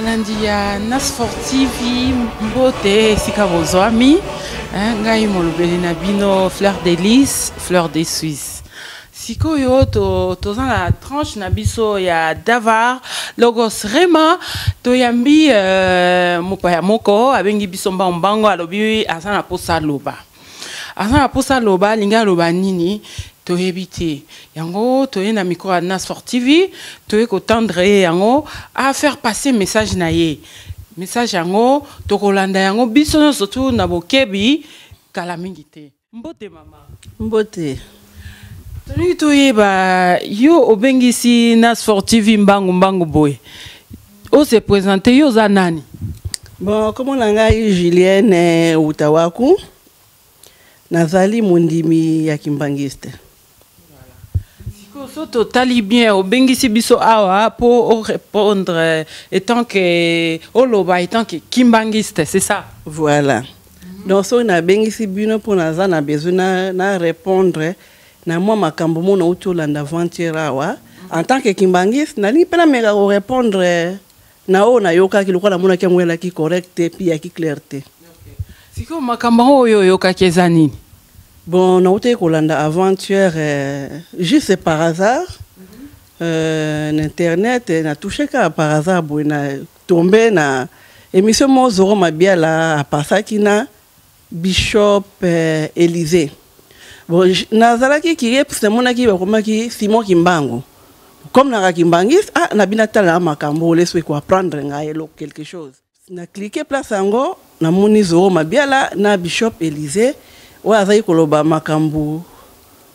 Balandi ya Nasfor TV, mbote esika bozwami. Ngai molobeli na bino Fleur de Lys, Fleur de Suisse. Sikoyo toza na tranche na biso ya Davar Logos Rema. Toyambi mopaya moko abengi biso mbango mbango, alobi aza na posa aloba. Aza na posa aloba, alingi aloba nini toyebi te. Yango toye na micro ya Nasfor TV, toye kotendre ye yango a faire passer message na ye. Message yango tokolanda yango biso nyonso tu na bokebi kala mingi te. Mbote mama. Mbote. Tolingi toyeba yo obengisi Nasfor TV mbangu mbangu boye. O se présenter, yo oza nani? Bon, kombo na ngai Julienne Utawaku. Nazali mondimi ya kimbangiste. Sikoyo so totali bien, obengisi biso awa po o répondre étant que oloba étant que kimbangiste, c'est ça? Voilà. Donc soki nabengisi bino mpo naza na besoin na répondre na mwa makambo mo nauti olanda avant-hier awa. En tant que kimbangiste, nalingi mpe nameka korépondre na oyo nayokaki, lokola namonaki yango elaki correct te mpe yaki clair te. Sikoyo makambo yango oyo oyokaki eza nini? Bon, nautaki kolanda avant-hier juste par hasard na internet, na touché kaka par hasard boye, na tombé na émission moko Zoro Mabiala apasaki na Bishop Élysée. Bon, nazalaki curieux parce namonaki bakomaki Simon Kimbangu. Comme naka kimbangiste, ah, na bina tala na makambo oleso eko apprendre ngai eloko quelque chose. Na cliquer place yango, namoni Zoro Mabiala na Bishop Élysée oyo azali koloba makambo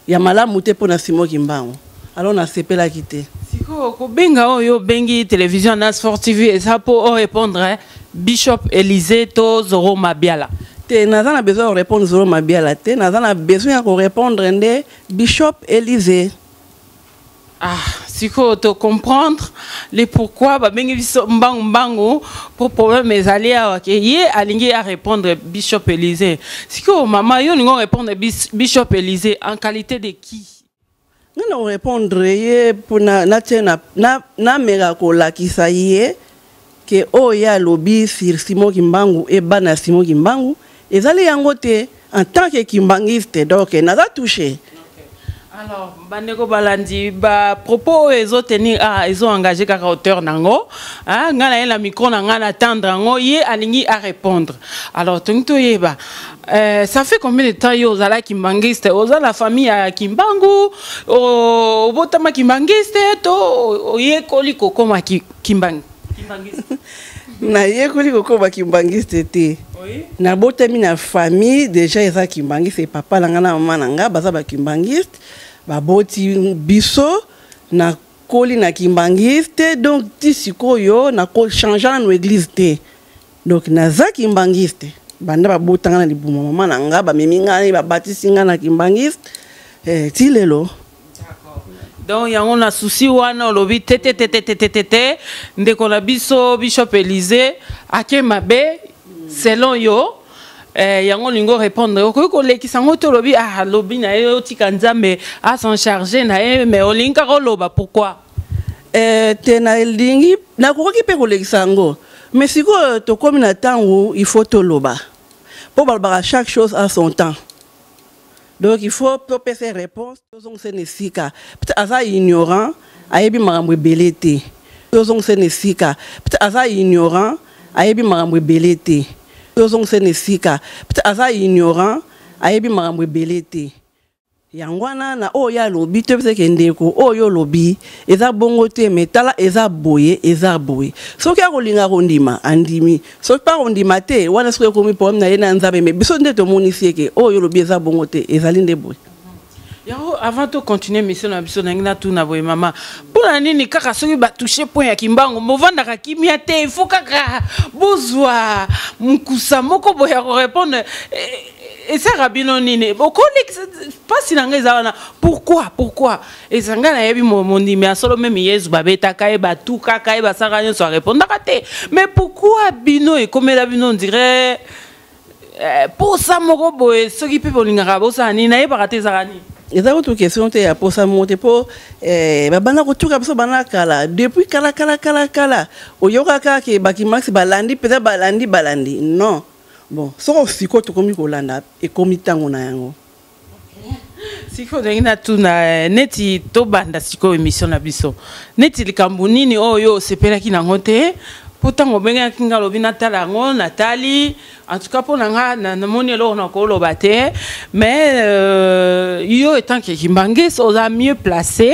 ya malamu te mpona Simon Kimbangu. Alors nasepelaki te. Sikoyo kobenga oyo obengi télévision Nasfor TV eza mpo orépondre Bishop Élysée to Zoro Mabiala? Te, naza na besoin ya korépondre Zoro Mabiala te, naza na besoin ya korépondre nde Bishop Élysée. Ah, sikoyo to comprendre le pourquoi babengi biso mbangu mbangu po problème ezali awa ke ye alingi a répondre Bishop Élysée. Sikoyo mama, yo olingi répondre Bishop Élysée en qualité de qui? Nga na korépondre ye mpona natie nameka kolakisa ye ke oyo ye alobi sur Simon Kimbangu e bana ya Simon Kimbangu ezali yango te en tant que kimbangiste, donc naza touché. Alors bandeko balandi, ba propos oyo ezotenir, ah, ezoengage kaka auteur nango. Ah, ngai na ye na micro na ngai na tendre yango, ye alingi a répondre. Alors tolingi toyeba, ça fait combien de temps yo ozala kimbangiste? Oza na famille ya Kimbangu, obotama kimbangiste to oyekoli kokoma kimbangiste? Nayekoli kokoma kimbangiste te. Nabotami na famille déjà eza kimbangiste. Papa na ngai na mama na ngai baza bakimbangiste, baboti biso, nakoli na kimbangiste. Donc ti sikoyo nakochange nanu église te, donc naza kimbangiste banda babotanga na libuma mama na nga, bamemi ngai, babatisi ngai na kimbangiste ti lelo. Donc yango na susi wana olobi te te te te te te te te, ndeko na biso Bishop Élysée ake mabe selon yo. Yango olingi orépondre, okoki kolekisa yango te. Olobi, ah, alobi na ye otika Nzambe as'en charge na ye, mais olingi kaka oloba, pourquoi? Te, nalingi, nakoki mpe kolekisa yango, mais sikoyo tokómi na ntango il faut toloba, mpo balobaka chaque chose a son temps. Donc il faut topesa réponse, tozongisa na esika. Peut-être aza ignorant, ayebi makambo ebele te. Tozongisa na esika. Peut-être aza ignorant, ayebi makambo ebele te. Tozongisa na esika. Peut-être aza ignorant, ayebi makambo ebele te. Yango wana na oyo alobi, toyebisaki ndeko oyo olobi eza bongo te, mais tala, eza boye, eza boye. Soki akolinga kondima, andimi. Soki mpe akondima te, wana soki ekomi problème na ye na Nzambe. Mais biso nde tomonisi eke oyo olobi eza bongo te, ezali nde boye. Yango avant to continuer mission na biso, nangi natuna boye mama: mpona nini kaka soki batouche point ya Kimbangu, bovandaka kimia te? Il faut kaka bozwa mokusa moko boye ya korépondre. Esaka bino nini? Okolekisa mpasi na ngai eza wana. Pourquoi, pourquoi eza? Ngai nayebi mondimi ya solo, même Yezu babetaka ye, batukaka ye, basalaka nyonso, arépondaka te. Mais pourquoi bino ekomela bino on dirait posa moko boye? Soki mpe bolingaka bosala nini, nayebaka te ezalaka nini. Eza kutu question te ya posa moko te, mpo eh, babanda kotuka biso banda kala, depuis kala kala kala kala. Oyokaka ke bakimax balandi mpenza, balandi balandi. Non, bon, soko sikoyo tokomi kolanda, ekomi ntango na yango. Sikoyo ndenge natuna, neti tobanda sikoyo émission na biso, neti likambo nini oyo osepelaki nango te? Mpo ntango obengaki nga, alobi natala yango, natali. En tout cas, mpo na nga, namoni eloko na koloba te. Mais yo, étant que kimbangiste, oza mieux placé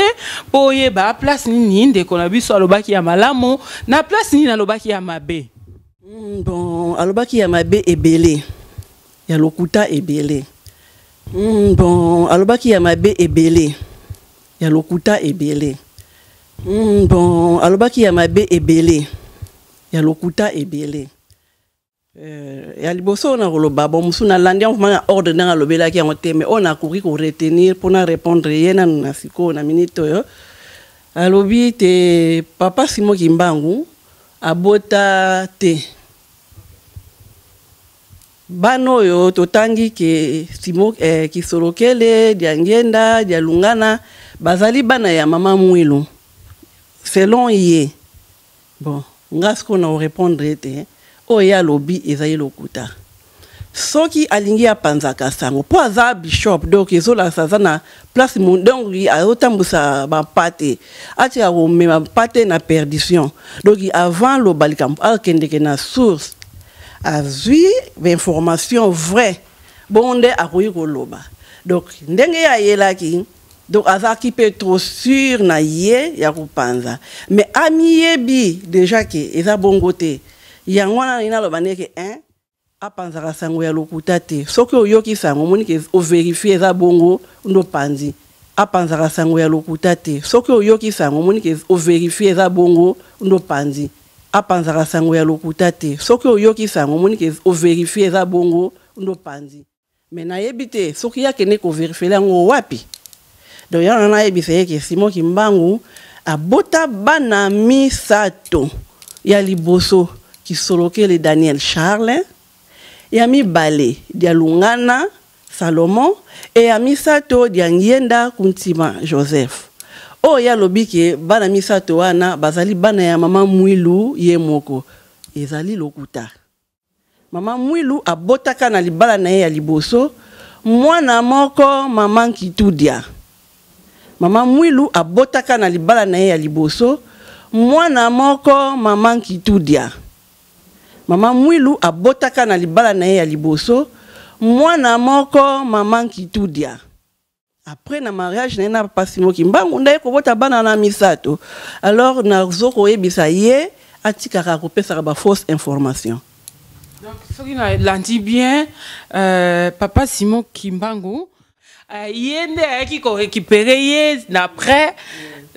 mpo oyeba place nini ndeko na biso alobaki ya malamu, na place nini alobaki ya mabe. Bon, alobaki ya mabe ebele, ya lokuta ebele. Bon, alobaki ya mabe ebele, ya lokuta ebele. Bon, alobaki ya mabe ebele, ya lokuta ebele. Ya liboso oyo nakoloba, bon, mosusu nalandi yango vraiment na ordre ndenge alobelaki yango te, mais oyo nakoki koretenir mpona répondre ye nanu na sikoyo, na minute oyo, alobi te papa Simon Kimbangu abota te. Bana oyo totangi ke Simo, Kisolokele, Diangenda, Dialungana, bazali bana ya mama Mwilu selon ye. Bon, nga sikoyo na korépondre ye te, oyo ye alobi ezali lokuta. Soki alingi apanzaka sango, mpo aza bishop, donc ezolakisa aza na place, donc azotambusa bampate, atika komema mpate na perdition. Donc avant loba likambo, akendeke na source, azwi bainformation vrai, bongo nde akoki koloba. Donc ndenge ye ayelaki, donc azalaki mpe trop sûr na ye ya kopanza, mais amiyebi déjà ke eza bongo te. Yango wana nalingi naloba ndeke 1, apanzaka sango ya lokuta te. Soki oyoki sango, omoni ke ovérifier, eza bongo, nde opanzi. Apanzaka sango ya lokuta te. Soki oyoki sango, omoni ke ovérifier, eza bongo, nde opanzi. Apanzaka sango ya lokuta te. Soki oyoki sango, omoni ke ovérifier, eza bongo, nde opanzi. Mais nayebi te soki akende kovérifier yango wapi. Donc yango nayebisa ye ke Simon Kimbangu abota bana misato. Ya liboso, Kisolokele Daniel Charles; ya mibale, Dialungana Salomon; e ya misato, Diangienda Kuntima Joseph. Oyo ye alobi ke bana misato wana bazali bana ya mama Mwilu ye moko, ezali lokuta. Mama Mwilu abotaka na libala na ye ya liboso mwana moko, mama Nkitudia. Mama Mwilu abotaka na libala na ye ya liboso mwana moko, mama Nkitudia. Mama Mwilu abotaka na libala na ye ya liboso mwana moko, mama Nkitudia. Après, na mariage na ye na papa Simon Kimbangu, nde ye kobota bana na misato. Alors nazo koyebisa ye atikaka kopesaka bafausse information. Donc soki nalandi bien, papa Simon Kimbangu, ye nde ayaki korécupérer ye na après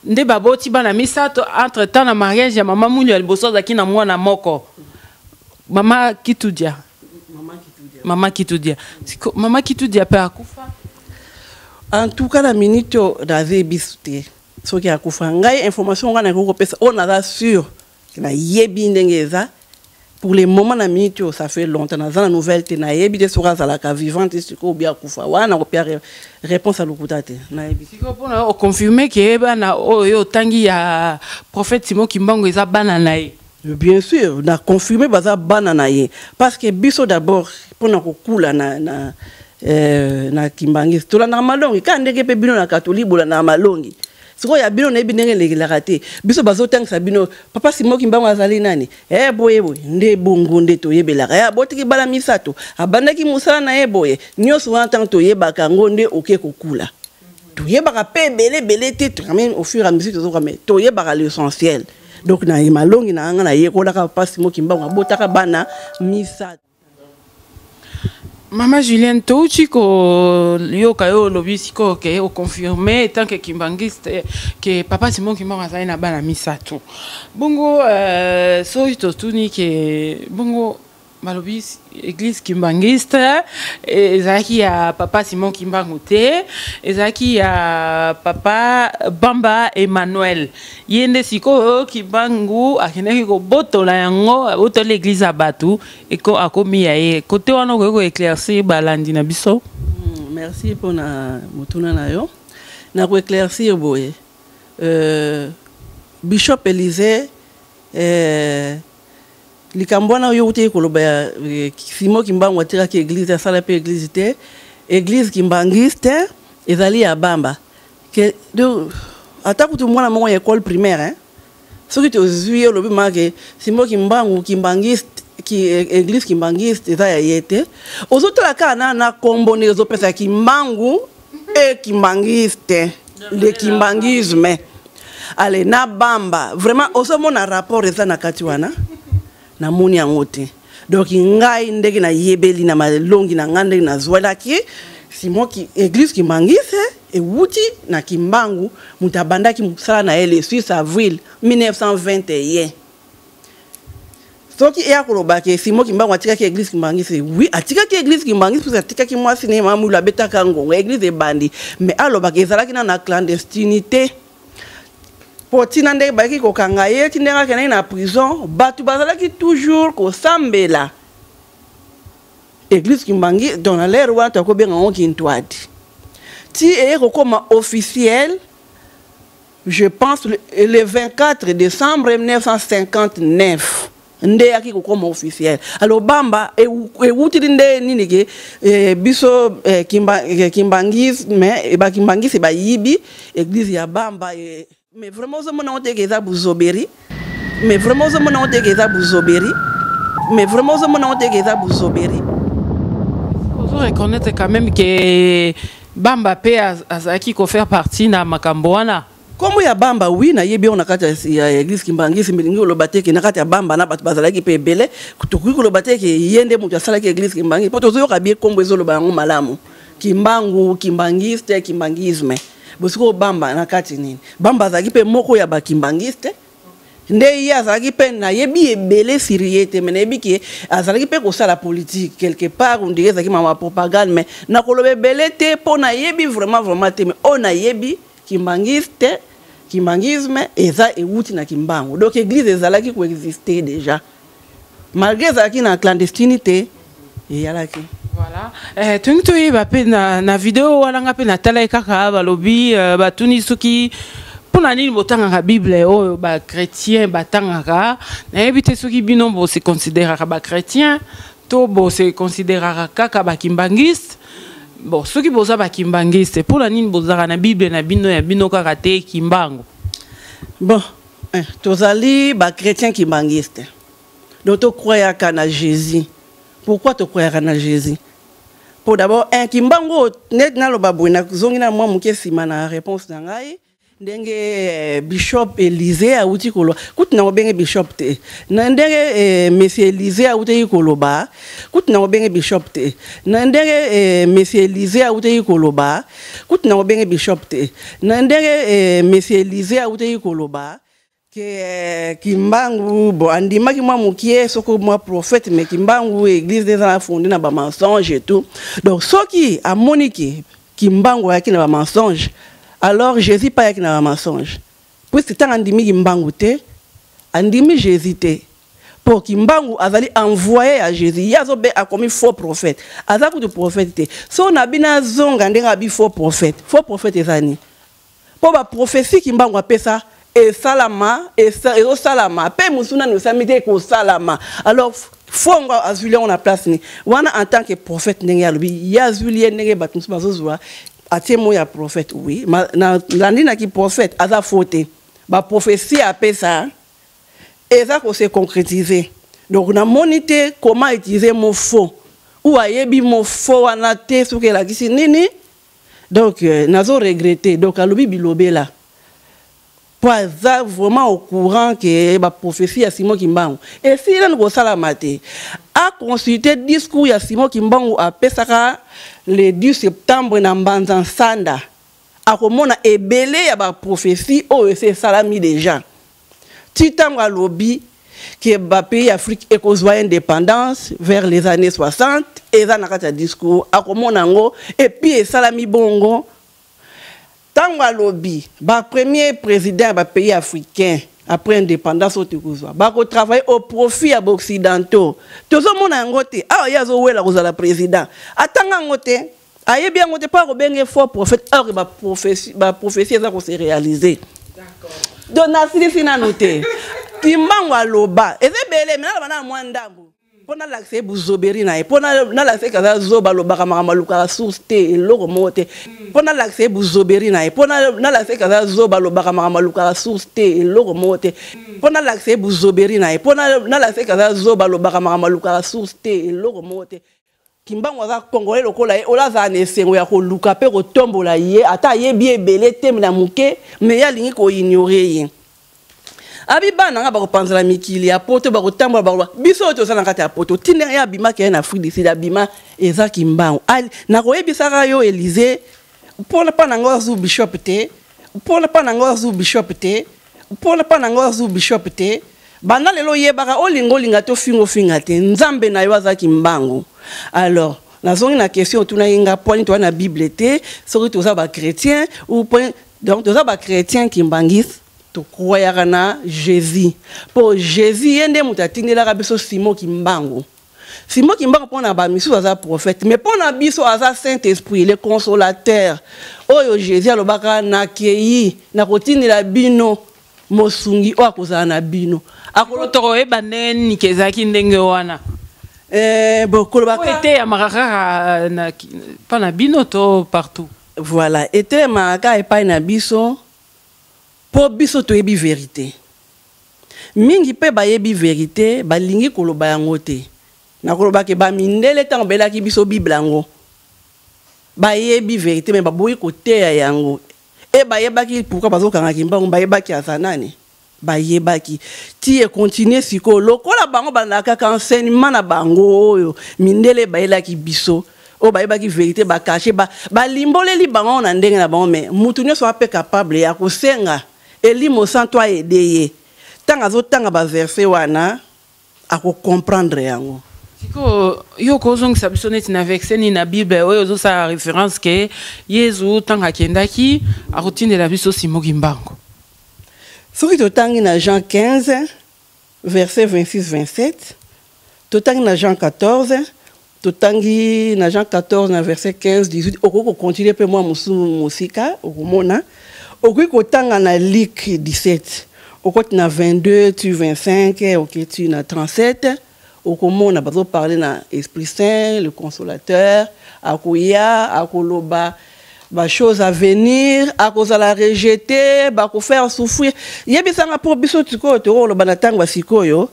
nde baboti bana misato. Entre temps, na mariage ya mama Mwilu ya liboso, azalaki na mwana moko, mama Kitudia. Mama Kitudia, mama Kitudia mpe akufa? En tout cas, na minute oyo nayebi te soki akufa. Ngai, information ngai nakoki kopesa, oyo naza sûr, nayebi ndenge eza pour le moment, na minute oyo, ça fait longtemps naza na nouvelle te. Nayebi te soki azalaka vivante sikoyo obi akufa. Wana nakopia réponse ya lokuta te, nayebi. Sikoyo mpona oconfirmer ke bana oyo otangi ya prophète Simon Kimbangu eza bana na ye? Bien sûr, na confirme, baza bana na ye, parce que biso d'abord, mpona kokula na kimbangisi, tolandaka malongi kaka ndenge mpe bino na katolike bolandaka malongi. Sikoyo ya bino, nayebi ndenge elekelaka te. Biso bazotangisa bino papa Simon Kimbangu azali nani, boye boye nde bongo nde toyebelaka ye, abotiki bana misato, abandaki mosala na ye boye. Nyonso wana, ntango toyebaka yango, nde oke kokula. Toyebaka mpe ebele ebele te quand même, au fur et à mesure tozoka, mais toyebaka l'essentiel. Donc na malongi na nga, nayekolaka papa Simon Kimbangu abotaka bana misato. Mama Julienne, touti koyoka yo olobi sikoyo ke oconfirme, tant que kimbangiste, ke papa Simon Kimbangu azali na bana misato. Bongo soki totuni ke bongo balobi église kimbangiste ezalaki ya papa Simon Kimbangu te, ezalaki ya papa Bamba Emmanuel, ye nde sikoyo Kimbangu akendaki kobotola yango, abotoli église ya bato, eko akomi ya ye. Kote wana okoki koéclaircir balandi na biso? Merci mpona motuna na yo. Na koéclaircir boye, Bishop Élysée, likambo wana oyo uteki koloba ya Simon Kimbangu atikaki église, asala mpe église te, église kimbangiste ezali ya Bamba. Ke, ata kutu mwana moko ya école primaire, hein? Soki tozwi ye, olobi make Simon Kimbangu kimbangiste ki, église kimbangiste eza ya ye te, ozotala kaka na nkombo ndenge ezopesa Kimbangu e kimbangiste, le kimbangisme, ale na Bamba, vraiment ozomona rapport eza na kati wana, namoni yango te. Donc ngai ndenge nayebeli na malongi na ngai, ndenge nazwelaki Simon ki, église kimbangiste ewuti na Kimbangu, moto abandaki mosala na ye le 6 avril 1921. Soki eya koloba ke Simon Kimbangu atikaki église kimbangiste, oui, atikaki église kimbangiste parce atikaki mwasi na ye Mama Mwilu, abetaka ngongo, église ebandi. Mais alobaka ezalaki na clandestinité, mpo ntina ndenge bayaki kokanga ye, ti ndenge akendaki na prison, bato bazalaki toujours kosambela église kimbangi. Donc na l'heure wana tokobenga yango kintwadi, ti eye kokóma officiel, je pense le 24 décembre 1959 nde eyaki kokóma officiel. Alors Bamba ewutili nde nini ke biso kimbangisme, bakimbangisi bayibi église ya Bamba. Mais vraiment ozomona ngo te ke eza buzoberi. Mais vraiment ozomona ngo te ke eza buzoberi. Mais vraiment ozomona ngo te ke eza buzoberi. Ozo reconnaître quand même que Bamba mpe azalaki kofaire partie na makambo wana? Nkombo ya Bamba, oui, nayebi yango na kati ya église kimbangisi. Milingi koloba te ke na kati ya Bamba na bato bazalaki mpe ebele. Tokoki koloba te ke ye nde moto asalaki église kimbangisi, mpo tozoyoka bie nkombo ezoloba yango malamu: Kimbangu, kimbangiste, kimbangisme. Bosikoyo Bamba na kati nini? Bamba azalaki mpe moko ya bakimbangiste nde ye azalaki mpe, nayebi ebele sur ye te, mais nayebi ke azalaki mpe kosala politique quelque part, on dirait ezalaki mama propagande. Mais nakoloba ebele te mpo nayebi vraiment vraiment te. Mais oyo nayebi, kimbangiste, kimbangisme eza ewuti na Kimbangu. Donc église ezalaki koexiste déjà, malgré ezalaki na clandestinité, eyalaki. Voilà. Tolingi toyeba mpe na video wana, nga mpe natalaki kaka, balobi batuni soki mpona nini botangaka Bible oyo bachrétien batangaka. Nayebi te soki bino bose considéraka bachrétien to bose considéraka kaka bakimbangiste. Bon, soki boza bakimbangiste, mpona nini bozalaka na Bible na bino ya bino kaka te, Kimbangu? Bon, tozali bachrétien kimbangiste, donc tocroyaka na Jésus. Pourquoi tocroyaka na Jésus? Po d'abord un Kimbangu, neti naloba boye, nazongi na mwa moke nsima na réponse na ngai, ndenge Bishop Élysée awuti koloba, kutu na kobenge bishop te, na ndenge Monsieur Élysée awutaki koloba, kutu na kobenge bishop te, na ndenge Monsieur Élysée awutaki koloba, kutu na kobenge bishop te, na ndenge Monsieur Élysée awutaki koloba ke Kimbangu, bon, andimaki mwa mokie soko mwa prophète, mais Kimbangu, église eza na fondé na bamensonge et tout. Donc soki amoni ke Kimbangu ayaki na bamensonge, alors Jésus mpe ayaki na bamensonge, puisque ntango andimi Kimbangu te, andimi Jésus te, mpo Kimbangu azali envoyé ya Jésus. Ye azobe akomi faux prophète, aza kutu prophète te. So na bino azonga ndenge abi faux prophète. Faux prophète eza nini? Mpo baprophétie Kimbangu apesa esalama, ezosalama mpe mosu nanu esami te, ekosalama. Alors fongo azwili yango na place ni wana en tant que prophète, ndenge alobi ye azwili ye, ndenge bato mosusu bazozwa atie mo ya prophète. Oui, nalandi prophète aza faux te, baprophétie apesa eza kose concrétiser. Donc namoni te comment utiliser mot faux, ou ayebi mot faux wana te soki elakisi nini. Donc nazo regretter. Donc alobi bilobela, po aza vraiment au courant ke baprophétie ya Simon Kimbangu esili nanu kosalama te. Aconsulte discours ya Simon Kimbangu apesaka le 10 septembre na Mbanza Nsanda, akomona ebele ya baprophétie oyo esi esalami déjà. Ti ntango alobi ke bapays Afrique ekozwa indépendance vers les années 60, eza na kati ya discours, akomona yango. Et puis esalami bongo. Ntango alobi bapremier président ya bapays africain après indépendance oyo tokozwa bakotravaille au profit ya baoccidentaux, tozomona yango te. Awa ye azowela kozala président, atanga yango te. Ayebi yango te mpo akobenge faux prophète, or baprophétie eza kose réaliser. Donc nasilisi nanu te. Kimbangu aloba eza ebele, me naloba na mwa ndambo mpo nalakisa ye buzoberi na ye, mpo nalakisa ye kaza zoba, alobaka makambo, alukaka source te, eloko moko te. Mpo nalakisa ye buzoberi na ye, mpo nalakisa ye kaza zoba, alobaka makambo, alukaka source te, eloko moko te. Mpo nalakisa ye buzoberi na ye, mpo nalakisa ye kaza zoba, alobaka makambo, alukaka source te, eloko moko te. Kimbangu aza Congolais lokola ye, oyo azala na esengo ya koluka mpe kotombola ye, ata ayebi ebele te na moke, me ye alingi koignore ye. Abi bana nga bakopanzana mikili ya poto, bakotambola, bakoloba biso oyo toza na kati ya poto. Ti ndenge ye abimaki ye na Afrique du Sud, abima eza Kimbangu. Nakoyebisaka yo Elysée, mpona mpa na ngo azu bishop te, mpona mpa na ngo azu bishop te, mpona mpa na ngo azu bishop te. Banda lelo oyebaka, olinga olinga te, ofinga ofinga te, Nzambe na yo aza Kimbangu. Alors nazongi na question otunaki nga, poani toza na Bible te, soki toza bachrétien ou point. Donc toza bachrétien kimbangiste, tokroyaka na Jésus, mpo Jésus ye nde moto atindelaka biso Simon Kimbangu. Simon Kimbangu mpo na bamisusu aza prophète, mais mpo na biso aza Saint Esprit, le consolateur oyo Jésus alobaka: nakei nakotindela bino mosungi oyo akozala na bino. Tokoyeba ndenge nini ke ezalaki ndenge wana? Bon, kolobaka oyo eteyamaka kaka mpa na bino to partout? Voilà, etelemaka kaka epai na biso mpo biso toyebi vérité mingi, mpe bayebi vérité, balingi koloba yango te. Nakolobaka bamindele, ntango bayelaki biso Bible yango, bayebi vérité, me baboyi koteya yango. E bayebaki pourquoi bazokanga Kimbangu, bayebaki aza nani, bayebaki ti ekontinue. Sikoyo lokola bango balandaka kaka enseignement na bango oyo mindele bayelaki biso, oyo bayebaki vérité, bacacher, balimboleli bango na ndenge na bango. Me mutu nyonso ape capable ya kosenga Elimo Santo aaider ye, ntango azotanga baverset wana, akocomprendre yango. Sikoyo yo kozongisa biso neti na verset nini na Bible oyo ozosala référence ke Yezu ntango akendaki akotindela biso Simo Kimbangu? Soki totangi na Jean 15 verset 26 27, totangi na Jean 14, totangi na Jean 14 na verset 15 18, okoki kocontinue mpe mwa mosusu mosika, okomona. Okoki kotanga na Luc 17, okoti na 22 tu 25, oketi na 37, okomona bazoparle na Esprit Saint, le consolateur, akoya, akoloba bachose à venir, akozala rejeté, bakofaire souffrir. Yebisanga, mpo biso sikoyo tokoloba na ntango ya sikoyo,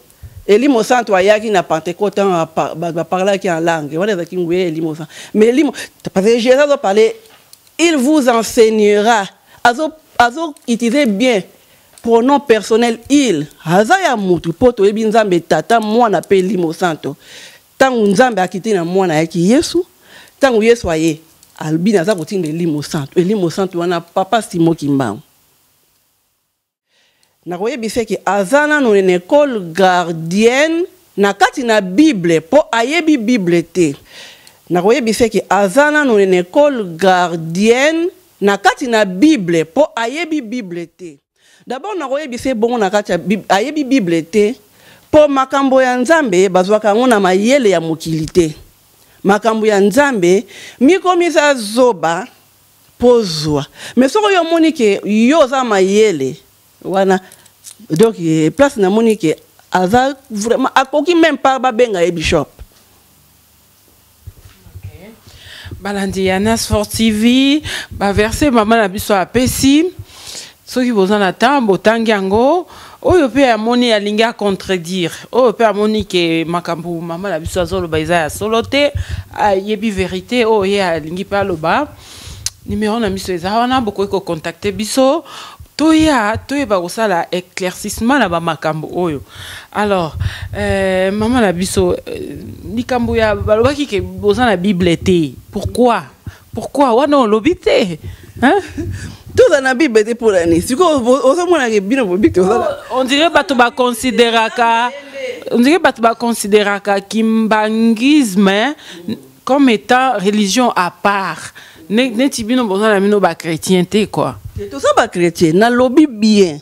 Elimo Santo ayaki na Pentecôte, ntango baparlaki en langue wana, ezalaki nguya Elimo Santo. Mais elimo, parce que Jésus azoparle: il vous enseignera, azo azo utiliser bien pronom personnel il, aza ya mutu, mpo toyebi Nzambe Tata, Mwana mpe Elimo Santo. Ntango Nzambe akiti na Mwana, ayaki Yesu. Ntango Yesu aye, alobi: naza kotinda Elimo Santo. Elimo Santo wana, papa Simo Kimbangu. Nakoyebisa eke aza nano na école gardienne na kati na Bible, mpo ayebi Bible te. Nakoyebisa eke aza nano na école gardienne na kati na Bible, mpo ayebi Bible te. D'abord nakoyebisa ye bongo na kati ya ayebi Bible te, mpo makambo ya Nzambe bazwaka yango na mayele ya mokili te. Makambo ya Nzambe, mikomisa zoba mpo zwa. Mais soki oyo omoni ke yo oza mayele wana, donc place namoni ke aza vraiment, akoki même pas babenga ye bishop. Balandi ya Nasfor TV, baverset mama na biso apesi, soki boza na temps, botangi yango. Oyo mpe amoni alingi acontredire, oyo mpe amoni ke makambo mama na biso azoloba eza ya solo te, ayebi vérité oyo ye alingi mpe aloba, numéro na biso eza wana, bokoki kocontacte biso, toya toyeba kosala éclaircissement na bamakambo oyo. Alors mama na biso, likambo ya balobaki ke boza na Bible te, pourquoi wana olobi te, hein? Toza na Bible te mpo na nini? Sikoyo ozomonaka bino bobi toza On dirait bato baconsidéraka kimbangisme comme étant religion à part, neti bino boza na bino bachrétien te, quoi. Toza bachrétien. Nalobi bien,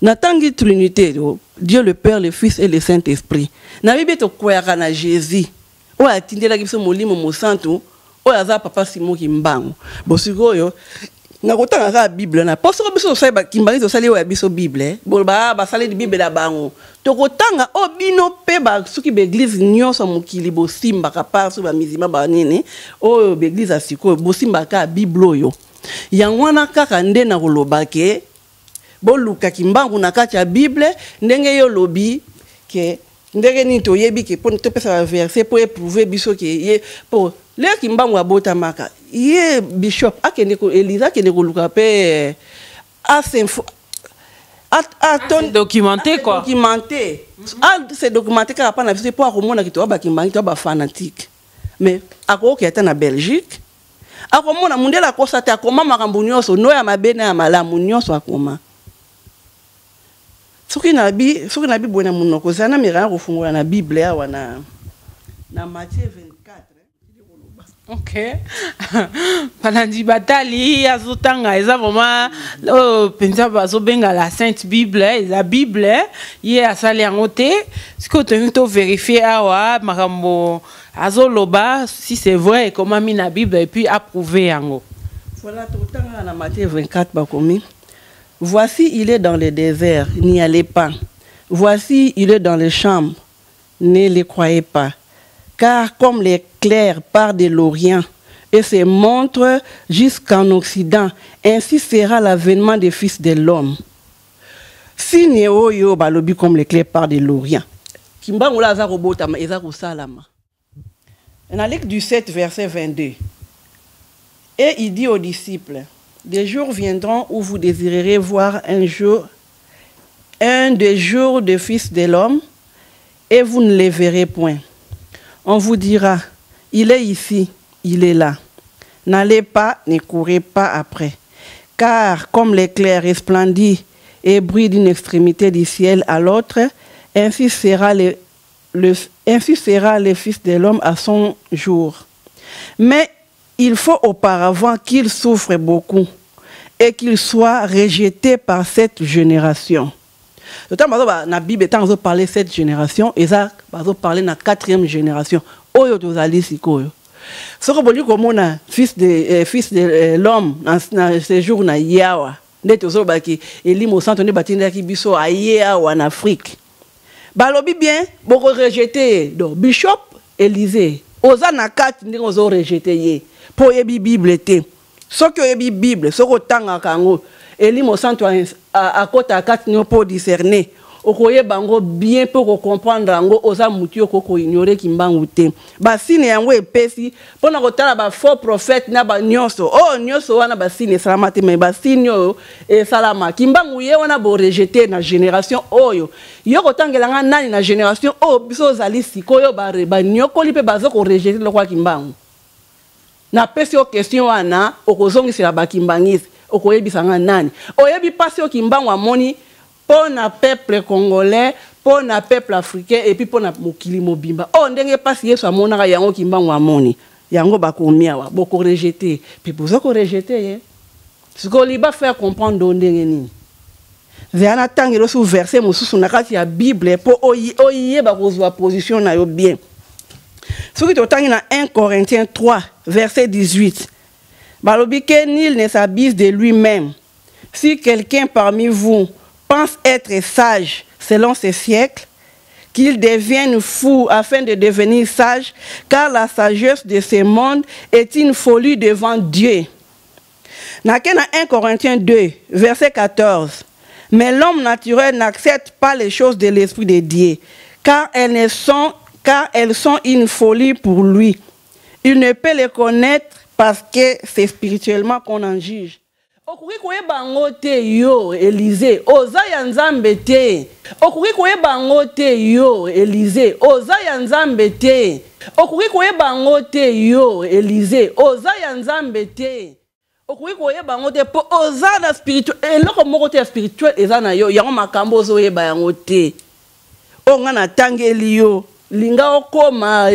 natangi Trinité, Dieu le Père, le Fils et le Saint Esprit. Nayebi tokweyaka na Jésus oyo atindelaki biso Molimo Mosantu. Oyo aza papa Simon Kimbangu. Bo sikoyo nakotanga kaka Bible na mpo soko biso tosali Kimbangu, tosali oyo ya biso Bible, boloba ah, basaleli Bible na bango. Tokotanga oyo bino mpe soki baeglise nyonso ya mokili bosimbaka, par soki bamizima banini oyo baeglise ya sikoyo bosimbaka kaka Bible oyo. Yango wana kaka nde nakoloba ke boluka Kimbangu na kati ya Bible. Ndenge yo olobi ke ndenge nini toyebi ke mpo topesa baverset mpo eprouve biso ke ye, mpo lelo Kimbangu abotamaka, ye bishop akende ko Elise akende koluka mpe asinfo Documenter quoi. Documenter, se documenter kaka mpa na biso mpo akomona ke toya bakimbangi, toya bafanatique. Mais akoki ata na Belgique, akomona mundele akosa te, akoma makambo nyonso no ya mabe na ya malamu nyonso akoma. Soki nabi boye na monoko, ozala na mekana kofungola na Bible awa na Matthieu 24. Ok, balandi batali, azotanga, eza vraiment oyo mpenza bazobenga la Sainte Bible. Eza Bible, ye asali yango te. Sikoyo tolingi tovérifie awa makambo azoloba, si c'est vrai ekomami na Bible, et puis approuve yango. Voilà, totanga na Matthieu 24, bakomi: "Voici, il est dans le désert, n'y allez pas. Voici, il est dans les chambres, ne les croyez pas. Car comme l'éclair part de l'Orient et se montre jusqu'en Occident, ainsi sera l'avènement des fils de l'homme." Signe oyo balobi, comme l'éclair part de l'Orient, Kimbangu la aza kobotama, eza kosalama. Na Luc 17, verset 22: "Et il dit aux disciples: Des jours viendront où vous désirerez voir un jour, un des jours du Fils de l'homme, et vous ne les verrez point. On vous dira: Il est ici, il est là. N'allez pas, ne courez pas après. Car comme l'éclair resplendit et brille d'une extrémité du ciel à l'autre, ainsi sera le Fils de l'homme à son jour. Mais il faut auparavant qu'il souffre beaucoup et qu'il soit rejeté par cette génération." Ntango bazoba na Bible, ntango azoparle cette génération, eza bazoparle na quatrième génération oyo tozali sikoyo. Soki bolingi komona fils de l'homme na séjour na ye awa, nde tozolobaki Elimo Santo nde batindaki biso aye awa na Afrique. Balobi bien, bokorejeter ye. Donc bishop Élysée, oza na kati ndenge ozorejeter ye mpo oyebi Bible te. Soki oyebi Bible, soki otangaka yango, Elimo Santo akɔta kati no mpo discerner, okoyeba yango bien mpo kocomprendre yango. Oza mutu yo okoki koignore Kimbangu te. Basigne yango epesi mpona kotala bafaux prophète na banyonso oyo nyonso wana. Basigne esalama te, mais basigne oyo esalama, Kimbangu ye wana borejeter na génération oyo. Yo kotangelanga nani na génération oyo biso ozali sikoyo banyokoli mpe baza korejeter lokola Kimbangu? Napesi yo question wana, okozongisela bakimbangisi, okoyebisanga nani oyebi mpasi oyo Kimbangu amoni mpo na peuple congolais, mpo na peuple africain et puis mpo na mokili mobimba. Oyo ndenge mpasi Yesu amonaka, yango Kimbangu amoni yango. Bakomi awa, bokorejeter mpe boza korejeter ye. Sikoyo liba faire comprendre o ndenge nini? Zela natangela osu verset mosusu na kati ya Bible mpo oyeba kozwa position na yo bien. Soki totangi na 1 Corinthiens 3, verset 18, balobi ke: "Nul ne s'abuse de lui-même. Si quelqu'un parmi vous pense être sage selon ce siècle, qu'il devienne fou afin de devenir sage, car la sagesse de ce monde est une folie devant Dieu." Nake na 1 Corinthiens 2, verset 14: "Mais l'homme naturel n'accepte pas les choses de l'Esprit de Dieu, car elles sont une folie pour lui. Il ne peut les connaître parce que c'est spirituellement qu'on en juge." Okoki koyeba yango te. Yo Elize, oza ya Nzambe te. Okoki koyeba yango te. Yo Elize, oza ya Nzambe te. Okoki koyeba yango te. Yo Elize, oza ya Nzambe te. Okoki koyeba yango te mpo oza na spirituel, eloko moko te ya spirituel eza na yo. Yango makambo ozoyeba yango te. Oyo ngai natangeli yo, linga okoma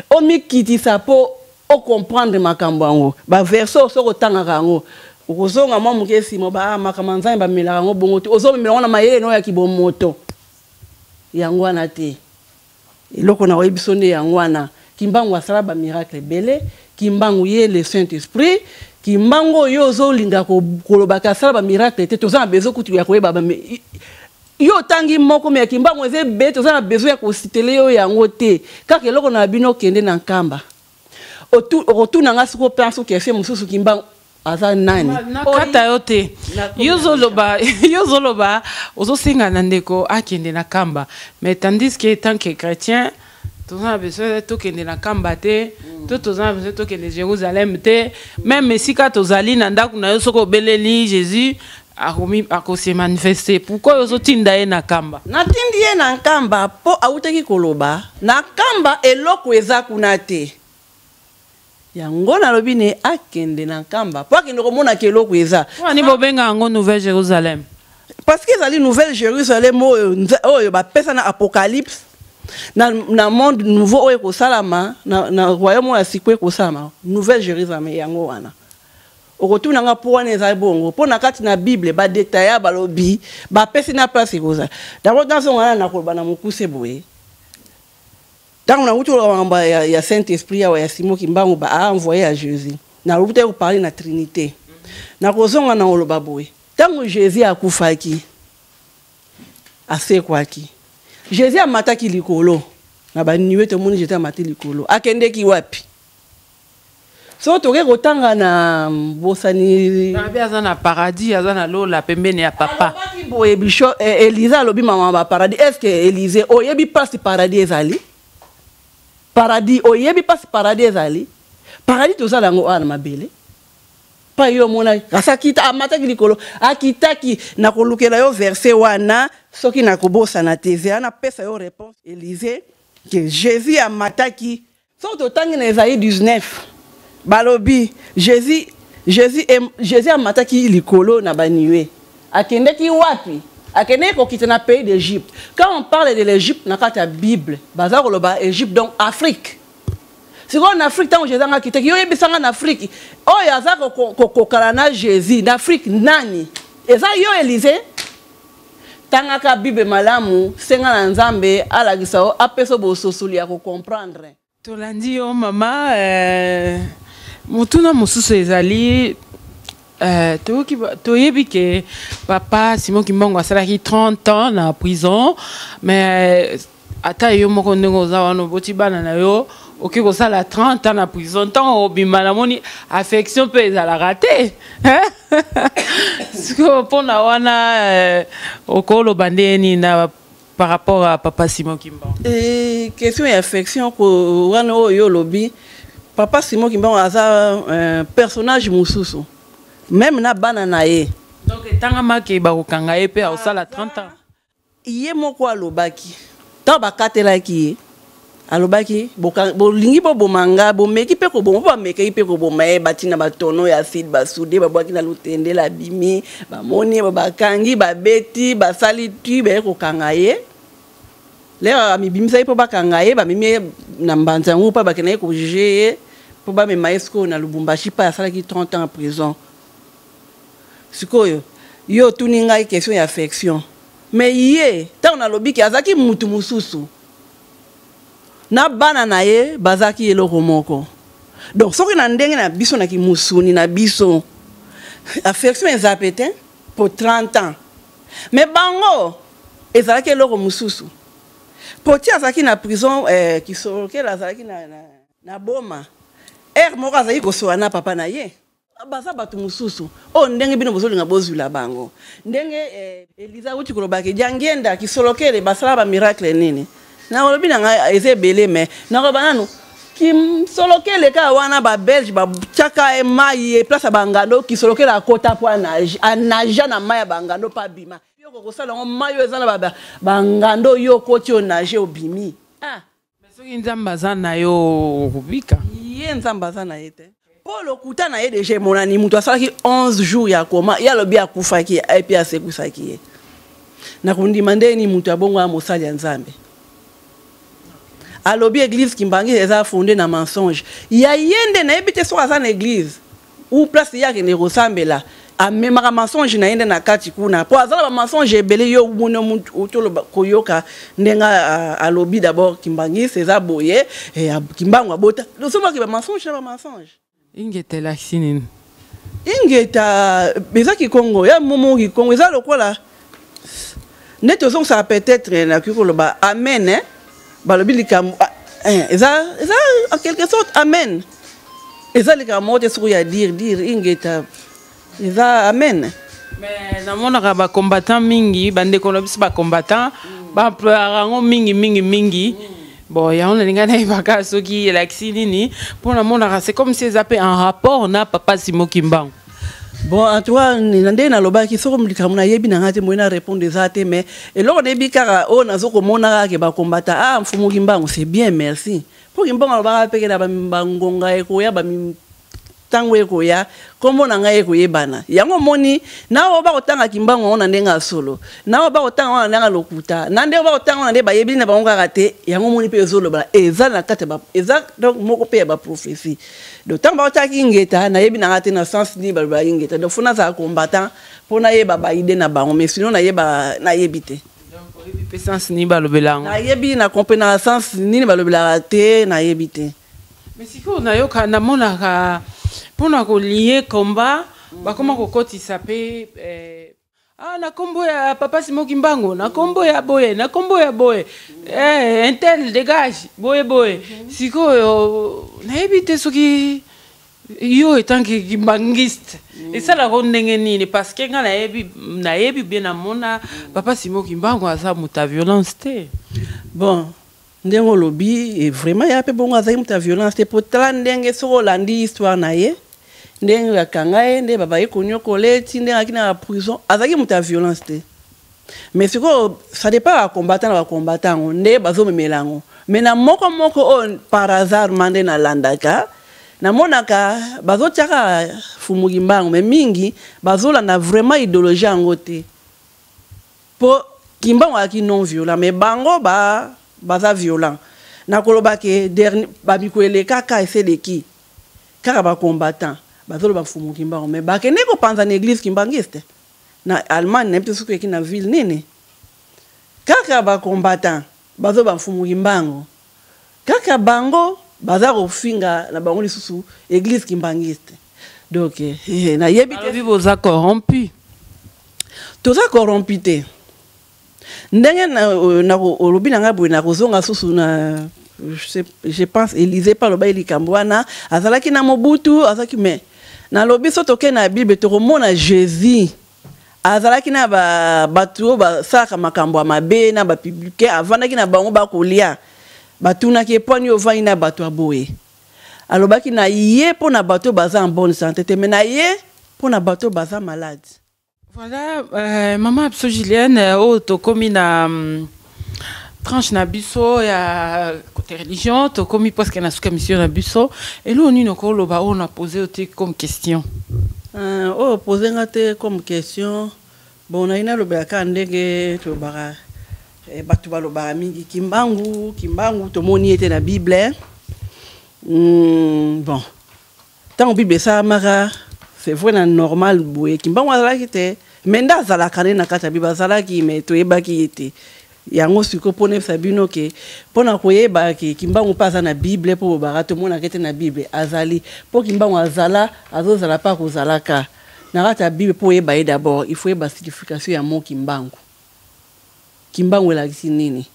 omikitisa mpo ocomprendre makambo yango. Baverset oyo, soki otangaka yango, okozonga mwa moke nsima. Ba makambo ya Nzambe, bamelaka yango bongo te. Ozomemela yango na mayele na oyo ya kibomoto yango wana te. Eloko na oyebi biso nde yango wana. Kimbangu asala bamiracle ebele. Kimbangu ye le Saint Esprit, Kimbangu oyo ozolinga kolobaka asala ba miracle te, toza na besoin kutu ya koyeba ba yo otangi moko me ya Kimbangu eza ebele, toza na besoin ya kositele yo yango te. Kaka eloko na bino, kende na Nkamba, okotuna nga sikoyo mpe soki question mosusu, Kimbangu aza nani? Nakata yo te. Yo ozoloba, yo ozoloba, ozosenga na ndeko akende na Kamba, mais tandis que tant que chrétien toza na besoin tokende na Kamba te, to toza na besoin tokende Jérusalem te. Même esika tozali na ndako na yo, soki obeleli Jésus, akomi akose manifester. Pourquoi ozotinda ye na Kamba? Natindi ye na Nkamba mpo awutaki koloba na Nkamba, eloko eza kuna te. Yango nalobi ne akende na Nkamba mpo akende komonaka eloko eza. Wani bobenga yango Nouvelle Jérusalem? Parce que ezali Nouvelle Jérusalem oyo oyo bapesa na Apocalypse, na monde nouveau oyo ekosalama na royaume oyo ya sikoyo ekosalama, Nouvelle Jérusalem. Yango wana okotuna nga mpo wana ezali bongo, mpo na kati na Bible badetaya, balobi, bapesi na place ekozala. D'abord nazonga wana na koloba na mokuse boye. Ntango nauti koloba makambo ya Saint Esprit awa ya Simon Kimbangu ba aenvoye ya Jésus, nalobi te koparle na Trinité. Nakozonga na koloba boye: ntango Jésus akufaki, asekwaki, Jésus amataki likolo na banuées. Tomoni Jésus amati likolo, akendeki wapi? So toke kotanga na bosani. Abi aza na paradis, aza na lola pembeni ya papa. Alobaki boye, bisho Élysée alobi mama ba paradis. Est ce que Élysée oyebi mpasi paradis ezali? Paradis, oyebi mpasi paradis ezali? Paradis tozala yango awa na mabele. Pa yo omonaki kasi akita, amataki likolo, akitaki. Nakolukela yo verset wana soki nakobosana te. Zela napesa yo réponse, Élysée, ke Jésus amataki. Soki totangi na Esaïe 19, balobi Jésus amataki likolo na banuées. Akendeki wapi? Akendeki kokita na pays d'Égypte. Quand on parle de l'Égypte na kati ya Bible, baza koloba Égypte, donc Afrique. Sikoyo na Afrique, ntango Jésus anga akitaki, yo oyebisanga na Afrique oyo aza kokokana na Jésus na Afrique nani? Eza yo Élysée. Tangaka Bible malamu, senga na Nzambe alakisa yo, apesa bososoli ya kocomprendre. Tolandi yo, mama. Motuna mosusu ezali, toyebi ke papa Simon Kimbangu asalaki 30 ans na prison, mais ata yo moko ndenge oza wana, oboti bana na yo, okoki kosala 30 ans na prison, ntango obima, namoni affection mpe ezalaka te. Sikoyo mpona wana okoloba nde nini na par rapport à papa Simon Kimbangu? Question ya affection wana oyo olobi, papa Simon Kimbangu aza personnage mosusu, même na bana na ye. Donc etangamaki bakokanga ye mpe akosala 30 ans? Ye moko alobaki, ntango bakatelaki ye, alobaki: "Bolingi boboma nga, bomeki mpe koboma." Mpo bamekaki mpe koboma ye, batina batono ya acide, basude, babwaki na lutendele, abimi, bamoni ye, bakangi, babeti, basali tu baye kokanga ye. Lero amibimisaki mpo bakanga ye, bamemi ye na mbanza yango mpo bakenda ye kojuger ye, mpo bamema ye sikoyo na Lubumbashi mpo asalaki 30 ans en prison. Sikoyo yo otuni ngai question ya affection, mais ye ntango nalobiki azalaki mutu mosusu, na bana na ye bazalaki eloko moko. Donc soki na ndenge na biso, na kimusuni na biso, affection eza pe te po 30 ans, mais bango ezalaki eloko mosusu. Po ti azalaki na prison, Kisolokele azalaki na Boma, ere moko azalaki kosola na papa na ye. Baza bato mosusu oyo ndenge bino bozolinga bozwila bango ndenge Eliza awuti kolobaki Diangienda, Kisolokele basala bamiracle nini. Nakolobi na ngai eza ebele, mais nakoloba nanu Kisolokele kaka wana. Babelge batiaka ye mai ye place ya bangando, Kisolokele akota mpo anaja na mai ya bangando mpo abima. Yo kokosala yango, mai oyo eza na bangando, yo okoti, onage, obimi, ah. Soki Nzambe aza na yo, okobika. Ye Nzambe aza na ye te, mpo lokuta na ye deja emonani. Moto asalaki 11 jours ya koma, ye alobi akufaki et puis asekwisaki ye. Na kondima ndeni moto abongo ya mosali ya Nzambe alobi église Kimbangi eza fondé na mensonge ya ye nde nayebi te soki aza na église ou place ye akende kosambela. Amemaka mensonge na ye nde na kati kuna, mpo aza na bamensonge ebele. Yo moni toloba koyoka ndenge alobi d'abord Kimbangisi eza boye, Kimbangu abota, osomaki bamensonge na bamensonge. Ingeta elakisi nini? Ingeta eza kikongo ya momo. Kikongo eza lokola nde tozongisaka, peut-être nakoki koloba amen, eh? Balobi likambo eza en quelque sorte amen. Eza likambo moko te soki ya dire dire ingeta eza amen. Mais namonaka bacombattant mingi, bandeko na biso bacombattant, baemployaka yango mingi mingi mingi. Bon, yango nalinga nayebaka soki elakisi nini, mpo namonaka c'est comme si eza mpe en rapport na papa Simo Kimbangu. Bon, en tout cas, na ndenge nalobaki, soki likambo nayebi na ngai te, moye na répondre eza te. Mais eloko nayebi kaka oyo nazo komona kaka ke bakombata, ah, mfumu Kimbangu, c'est bien, merci, mpo Kimbangu alobaka peke na bangonga ekoya, ntango ekoya, nkombo na ngai ekoyebana. Yango omoni na oyo bakotanga Kimbangu yango na ndenge ya solo, na oyo bakotanga yango na ndenge ya lokuta, na ndenge bakotanga yango na nde bayebi na bango kaka te. Yango omoni mpe ezolobala, eza na kati, eza donc moko mpe ya baprophétie. Donc ntango bakotaki ingeta, nayebi na ngai te na sens nini balobaka ingeta. Donc faut nazala combattant mpo nayeba baidée na bango, mais sinon nayeba, nayebi te. Oyebi mpe sens nini balobela yango? Nayebi, na comprenaka sens nini balobelaka te, nayebi te. Mais sikoyo nayoka, namonaka mpona kolier combat, bakoma kokotisa mpe na nkombo ya papa Simo Kimbangu, na nkombo ya boye, na nkombo ya boye, intel dégage, boye boye. Sikoyo nayebi te soki yo etanke kimbangiste esalaka ndenge nini, parce que nga nayebi bien, namona papa Simo Kimbangu aza moto ya violence te. Bon, ndenge olobi, vraiment ya mpe bongo, azali moto ya violence te, po tala ndenge soki olandi histoire na ye, ndenge bakanga ye, nde babaye konyokola ye ti ndenge aki na prison, azalaki moto ya violence te. Mais sikoyo ça dépend bacombattant na bacombattant yango nde bazomemela yango. Mais na moko moko oyo par hasard ma nde nalandaka, namonaka bazotiaka Fumu Kimbangu, mais mingi bazolanda vraiment idéologie yango te, mpo Kimbangu azalaki non violent, mais bango baza violent. Nakoloba ke bamiko elekaka, eseleki kaka bacombattant bazoloba Fumu Kimbangu, mais bakende kopanza na église kimbangiste na Allemagne, nayebi te soki eki na ville nini. Kaka bacombattant bazoba Mfumu Kimbangu, kaka bango baza kofinga na bango lisusu église kimbangiste. Donc nayebi te. Boza corrompu. Toza corrompu te. Ndenge olobi na ngai boye, nakozonga susu na, je pense, Élysée mpe alobaki likambo wana, azalaki na Mobutu, azalaki. Mais nalobi so tokei na Bible, tokomona Jésus azalaki na bato oyo basalaka makambo ya mabe, na bapublicain, avandaki na bango bakolia. Batunaki epwani ovandi na bato ya boye? Alobaki na ye mpo na bato oyo baza en bonne santé te, mais na ye mpo na bato oyo baza malade. Voilà, mama biso Julienne, oyo tokomi na tranche na biso ya côté religion, tokomi presque na suka mission na biso. Eloko nini okoloba oyo na pose yo te comme question? Oyo pose nga te comme question, bon, nayi nalobela kaka ndenge tolobaka, bato balobaka mingi Kimbangu, Kimbangu, tomoni ye te na Bible. Bon, ntango Bible esalamaka, c'est vrai, na normal boye Kimbangu azalaki te, mais nde azalaka nde na kati ya Bible azalaki, mais toyebaki ye te. Yango sikoyo mpona yebisa bino ke mpona koyeba ke Kimbangu mpe aza na Bible, mpo bobaka tomonaka ete na Bible azali, mpo Kimbangu azala, azozala mpe akozalaka na kati ya Bible. Mpo oyeba ye, d'abord il faut yeba signification ya mot Kimbangu. Kimbangu elakisi nini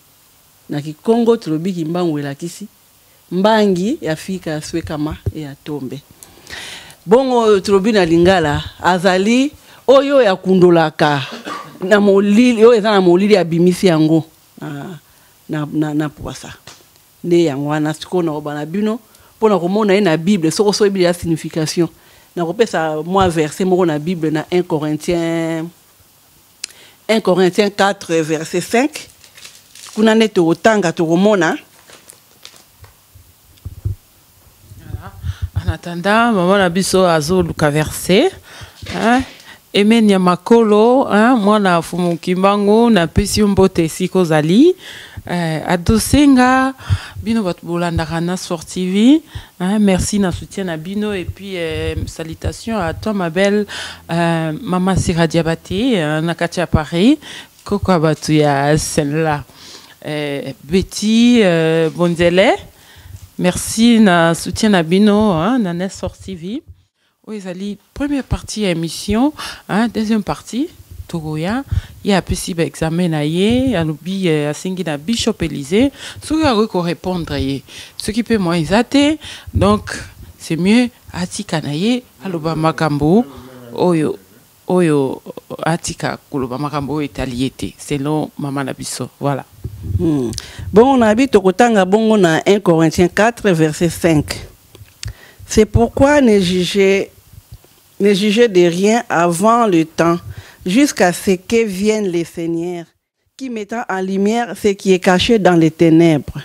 na Kikongo? Tolobi Kimbangu elakisi mbangi ya fika ya swekama e ya tombe. Bongo tolobi na lingala, azali oyo yakundolaka na molili, oyo eza na molili, abimisi yango na pwasa. Nde yango wana sikoyo nakoba na bino mpona komona ye na Bible. Soki osoyebi ya signification, nakopesa mwa verset moko na Bible, na 1 Corinthiens, 1 Corinthiens 4 verset 5. Kuna nde tokotanga, tokomona. En attendant, mama na biso azoluka verset, hein? Emenia makolo, hein? Mwana Fumu Kimbangu, napesi yo mbote esika ozali. Eh, adosenga bino bato bolandaka na Sport TV, hein, merci na soutien na bino. Et puis salutations à toi, ma belle Mama Sira Diabaté, na kati ya Paris, koko ya bato ya Senla, Betty Bonzele, merci na soutien na bino, hein, na Sport TV. Oyo ezali première partie ya émission, hein. Deuxième partie tokoya, ye apesi baexamen na ye, alobi asengi na Bishop Élysée soki akoki korépondre ye, soki mpe mwa eza te. Donc c'est mieux atika na ye aloba makambo oyo atika koloba makambo oyo etali ye te, selon mama na biso. Voilà. Bongo na bi tokotanga bongo na 1 Corinthiens 4 verset 5: C'est pourquoi ne jugez de rien avant le temps, jusqu'à ce que vienne le Seigneur, qui mettra en lumière ce qui est caché dans les ténèbres.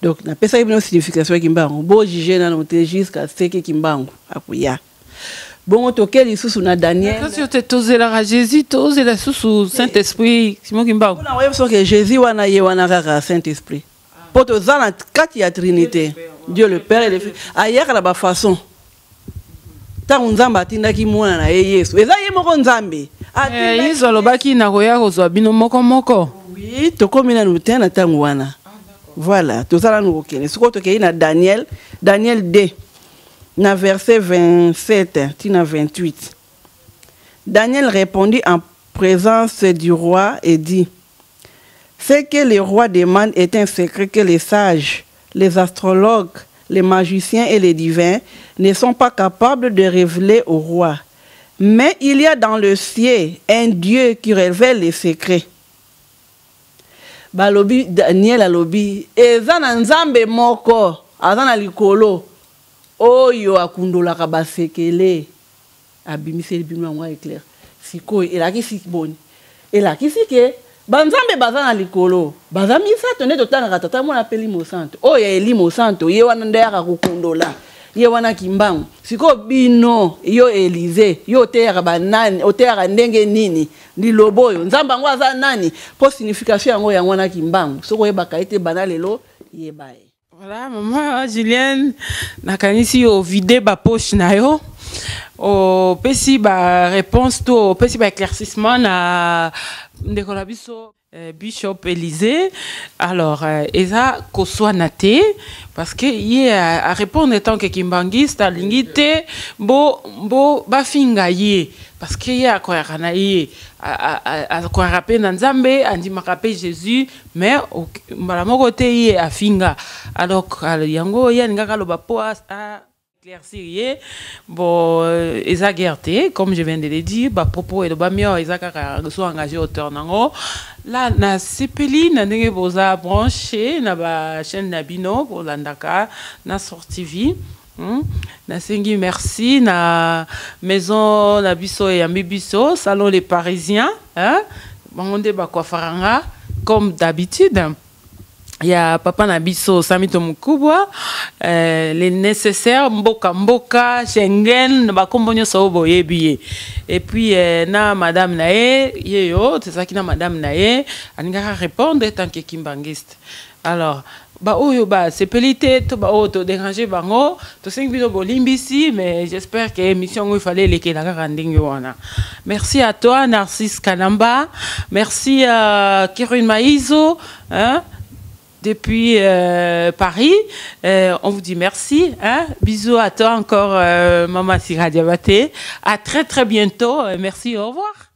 Donc napesaki bino signification ya Kimbangu. Bojuge nano te jusqu'à ce que Kimbangu akoya. Bongo toke lisusu na Daniel. Kasi te tozelaka Jésus, tozela susu Saint Esprit Simon Kimbangu. Mpona koyeba soki Jésus wana, ye wana kaka Saint Esprit, mpo toza na kati ya Trinité, Dieu le Père et le Fils. Ayaka na bafaçon. Ntango Nzambe atindaki mwana na ye Yesu, eza ye moko Nzambe. Yesu alobaki nakoya kozwa bino moko moko. Oui, tokómi nanu te na ntango wana. Voilà, toza nanu kokende. Sikoyo tokei na Daniel, Daniel 2 na verset 27 tina 28. Daniel répondit en présence du roi et dit: Ce que le roi demande est un secret que les sages, les astrologues, les magiciens et les divins ne sont pas capables de révéler au roi. Mais il y a dans le ciel un Dieu qui révèle les secrets. Balobi, Daniel alobi eza na Nzambe moko aza na likolo oyo akundolaka basekele, abimiseli bino yango éclair. Sikoyo elakisi boni? Elakisi ke banzambe baza na likolo baza misato, nde totangaka Tata, Mwana, apeli Mosanto. Oyo ya Elimo Santo, ye wana nde ayaka kokundola, ye wana Kimbangu. Sikoyo bino, yo Elize, yo oteyaka banani? Oteyaka ndenge nini liloba oyo? Nzambe yango aza nani? Mpo signification yango, yango wana Kimbangu. Soki oyebaka ye te, bana lelo yeba ye. Voilà, Mama Julienne, nakanisi ovide bapoche na yo, opesi baréponse to opesi baéclaircissement na ndeko na biso Bishop Élysée. Alors eza koswana te, parce que ye arépondre tant que kimbangiste, alingi te bo bafinga ye, parce que ye akoyaka na ye, akoyaka mpe na Nzambe, andimaka mpe Jésus, mais mbala moko te ye afinga. Alors yango ye alingaka aloba mpo éclaircir ye. Bon, eza guerre te, comme je viens de le dire. Bapropos elobami awa eza kaka so engagé auteur nango la. Nasepeli na ndenge boza branché na bachaîne na bino, bolandaka na Sort TV. Nasengi merci na maison na biso eyambi biso, Salon Les Parisiens, hein? Bango nde bakwafaka nga comme d'habitude, ya papa na biso Samito Mokubwa, le nécessaire, mboka mboka Schengen, bakombo nyonso oyo boyebi ye. Et puis na madame na ye, ye yo tozalaki na madame na ye, alingaka répondre tant que kimbangiste. Alors baoyo basepeli te to baoyo todérange bango, tosengi bino bolimbisi, mais j'espère que émission yango ifale elekela kaka ndenge wana. Merci à toi, Narcisse Kanamba, merci à Kirun Maïzo, hein, depuis Paris. On vous dit merci. Hein? Bisous à toi encore, Maman Sira Diabaté. À très très bientôt. Merci, au revoir.